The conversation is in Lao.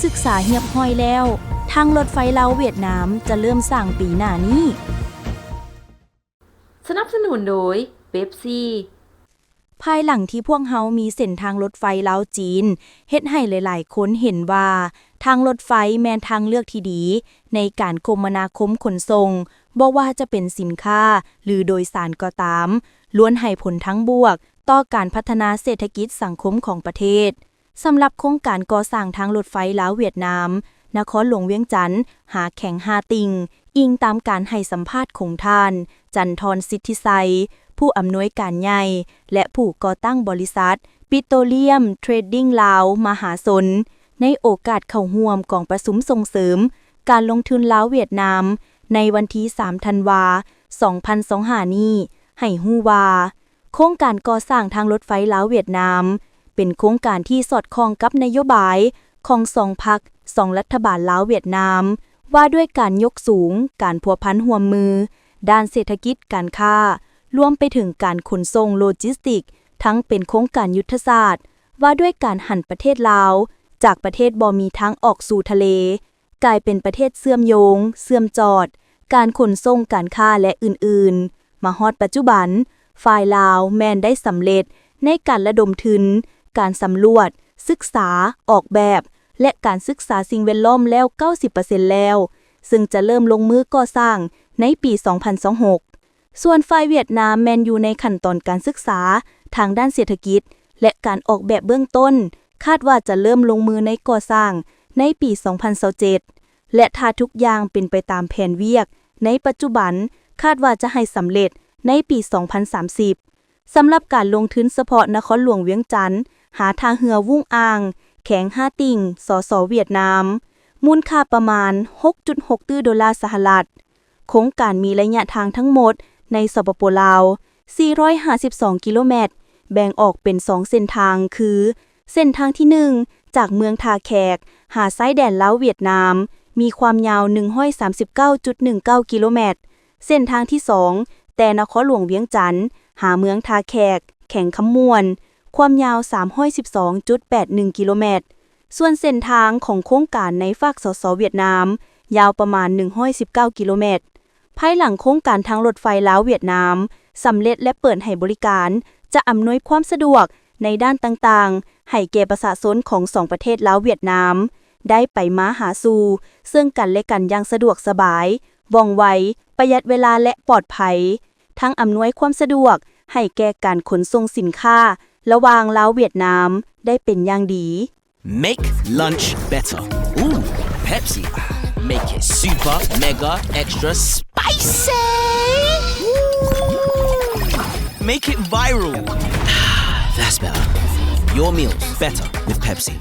ສຶກສາຮຽບຮ້ອຍແລ້ວ, ທາງລົດໄຟລາວຫວຽດນາມຈະເລີ່ມສ້າງປີໜ້ານີ້. ສະໜັບສະໜູນໂດຍ ເປັບຊີ. ພາຍຫຼັງທີ່ພວກເຮົາມີເສັ້ນທາງລົດໄຟລາວ-ຈີນ, ເຮັດໃຫ້ຫຼາຍໆຄົນເຫັນວ່າ ທາງລົດໄຟແມ່ນທາງເລືອກທີ່ດີໃນການຄົມມະນາຄົມຂົນສົ່ງ, ບໍ່ວ່າຈະເປັນສິນຄ້າ ຫຼື ໂດຍສານກໍຕາມ, ລ້ວນໃຫ້ຜົນທາງບວກຕໍ່ການພັດທະນາເສດຖະກິດສັງຄົມຂອງປະເທດ. ສຳລັບໂຄງການກໍ່ສ້າງທາງລົດໄຟລາວຫວຽດນາມ ນະຄອນຫຼວງວຽງຈັນ ຫາແຂວງຮ່າຕິ່ງ, ອີງຕາມການໃຫ້ສຳພາດຂອງທ່ານ ຈັນທອນ ສິດທິໄຊ, ຜູ້ອຳນວຍການໃຫຍ່ ແລະ ຜູ້ກໍ່ຕັ້ງບໍລິສັດ ປິໂຕລຽມ ເທຣດດິ້ງ ລາວ ມະຫາຊົນ, ໃນໂອກາດເຂົ້າຮ່ວມກອງປະຊຸມສົ່ງເສີມການລົງທຶນລາວ-ຫວຽດນາມ ໃນວັນທີສາມ ທັນວາ ສອງພັນຊາວຫ້ານີ້ ໃຫ້ຮູ້ວ່າ ໂຄງການກໍ່ສ້າງທາງລົດໄຟລາວຫວຽດນາມ ເປັນໂຄງການທີ່ສອດຄ່ອງກັບນະໂຍບາຍຂອງສອງພັກ, ສອງລັດຖະບານລາວຫວຽດນາມ ວ່າດ້ວຍການຍົກສູງການພົວພັນຮ່ວມມືດ້ານເສດຖະກິດ, ການຄ້າ, ລວມໄປເຖິງການຂົນສົ່ງໂລຈິສຕິກ, ທັງເປັນໂຄງການຍຸດທະສາດ ວ່າດ້ວຍການຫັນປະເທດລາວຈາກປະເທດບໍ່ມີທາງອອກສູ່ທະເລ ກາຍເປັນປະເທດເຊື່ອມໂຍງ, ເຊື່ອມຈອດ, ການຂົນສົ່ງ, ການຄ້າ ແລະ ອື່ນໆ. ມາຮອດປັດຈຸບັນ, ຝ່າຍລາວແມ່ນໄດ້ສຳເລັດໃນການລະດົມທຶນ, ການສຳຫຼວດ, ສຶກສາ, ອອກແບບ ແລະ ການສຶກສາສິ່ງແວດລ້ອມແລ້ວ ເກົ້າສິບເປີເຊັນແລ້ວ, ເຊິ່ງຈະເລີ່ມລົງມືກໍ່ສ້າງໃນປີສອງພັນຊາວຫົກ. ສ່ວນຝ່າຍຫວຽດນາມແມ່ນຢູ່ໃນຂັ້ນຕອນການສຶກສາທາງດ້ານເສດຖະກິດ ແລະ ການອອກແບບເບື້ອງຕົ້ນ, ຄາດວ່າຈະເລີ່ມລົງມືໃນກໍ່ສ້າງໃນປີສອງພັນຊາວເຈັດ ແລະ ຖ້າທຸກຢ່າງເປັນໄປຕາມແຜນວຽກໃນປັດຈຸບັນ, ຄາດວ່າຈະໃຫ້ສຳເລັດໃນປີສອງພັນສາມສິບ. ສຳລັບການລົງທຶນສະເພາະນະຄອນຫຼວງວຽງຈັນ ຫາທ່າເຮືອວຸ້ງອ່າງ, ແຂວງຮ່າຕິ່ງ, ສສ ຫວຽດນາມ, ມູນຄ່າປະມານຫົກຈຸດຫົກຕື້ໂດລາສະຫະລັດ. ໂຄງການມີໄລຍະທາງທັງໝົດໃນ ສປປ ລາວ ສີ່ຮ້ອຍຫ້າສິບສອງກິໂລແມັດ, ແບ່ງອອກເປັນສອງເສັ້ນທາງ ຄື ເສັ້ນທາງທີໜຶ່ງ ຈາກເມືອງທ່າແຂກຫາຊາຍແດນລາວຫວຽດນາມ ມີຄວາມຍາວໜຶ່ງຮ້ອຍສາມສິບເກົ້າຈຸດໜຶ່ງເກົ້າກິໂລແມັດ, ເສັ້ນທາງທີສອງ ແຕ່ນະຄອນຫຼວງວຽງຈັນຫາເມືອງທ່າແຂກ ແຂວງຄຳມ່ວນ ຄວາມຍາວສາມຮ້ອຍສິບສອງຈຸດແປດໜຶ່ງກິໂລແມັດ. ສ່ວນເສັ້ນທາງຂອງໂຄງການໃນຟາກ ສສ ຫວຽດນາມ ຍາວປະມານໜຶ່ງຮ້ອຍສິບເກົ້າກິໂລແມັດ. ພາຍຫຼັງໂຄງການທາງລົດໄຟລາວຫວຽດນາມສຳເລັດ ແລະ ເປີດໃຫ້ບໍລິການ ຈະອຳນວຍຄວາມສະດວກໃນດ້ານຕ່າງໆ ໃຫ້ແກ່ປະຊາຊົນຂອງສອງປະເທດລາວຫວຽດນາມ ໄດ້ໄປມາຫາສູ່ເຊິ່ງກັນ ແລະ ກັນຢ່າງສະດວກສະບາຍ, ວ່ອງໄວ, ປະຢັດເວລາ ແລະ ປອດໄພ, ທັງອຳນວຍຄວາມສະດວກໃຫ້ແກ່ການຂົນສົ່ງສິນຄ້າລະຫວ່າງລາວຫວຽດນາມໄດ້ເປັນຢ່າງດີ. Make lunch better. Ooh, Pepsi. Make it super, mega, extra spicy. Ooh. Make it viral. That's better. Your meals better with Pepsi.